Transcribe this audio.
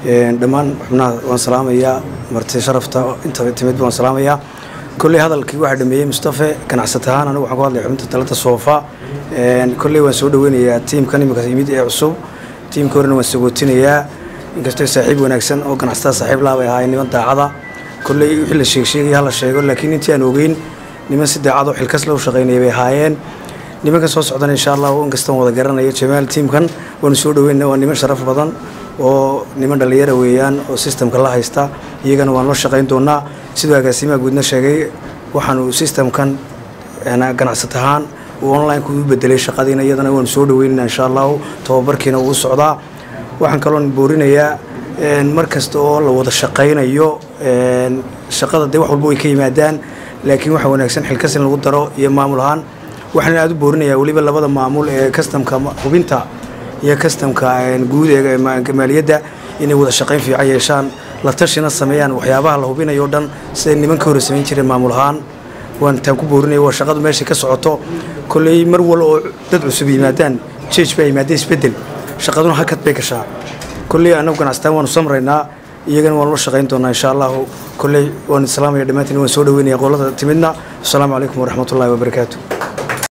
Dhammaan xubnaha waan salaamayaa, marti sharafta inta timid waan salaamayaa. Kolley hadalkii waxaa dhameeyey Mustafe. Ganacsata ahaan anigu waxaan ku hadlay xubinta talada Soofa. Kolley waan soo dhaweynayaa tiimkan imika yimid ee cusub, tiimka horena waan sagootinayaa, inkastoo saaxiib wanaagsan oo ganacsatada saaxiib laa bay ahaayeen, niman daacada. Kolley wixii la sheegsheegaya hala sheego, laakiin intii aan ogeyn niman si daacad oo xilkas loo shaqaynaya bay ahaayeen. Nimankan soo socdana insha Allah, inkastoon wada garanayo Jamaal, tiimkan waanu soo dhaweyna. Waa niman sharaf badan oo niman dhalinyara weeyaan oo systemka la haysta, iyagana waan la shaqayn doonaa. Siduu agaasimaha guudna sheegay, waxaanu systemkan ganacsat ahaan uu online-ku u bedelay shaqadiina, iyadana waanu soo dhaweynayna insha Allahu. Tababarkiina wuu socdaa. Waxaan kaloon boorinayaa, mar kasta oo la wada shaqaynayo shaqada, dee wax walba way ka yimaadaan, laakiin waxa wanaagsan xilkas in lagu daro iyo maamul ahaan. Waxaan aada u boorinayaa weliba labada maamul ee kastamka hubinta iyo kastamka guud ee maaliyadda inay wada shaqayn fiican yeeshaan, la tashina sameeyaan waxyaabaha la hubinayo o dhan, siday nimanka hore samayn jireen maamul ahaan. Waan taan ku boorinaya, waa shaqadu meeshay ka socoto. Kolley mar wal oo dad cusub yimaadaan, jeej baa yimaada, isbeddel, shaqaduna hakad bay gashaa. Kolley annagu ganacsataan waanu samraynaa, iyagana waan la shaqayn doonaa insha Allahu. Kolley waan islaamaya dhammaantiin, waan soo dhaweynaya qolada timidna. Asalaamu calaykum waraxmatullahi wabarakaatu.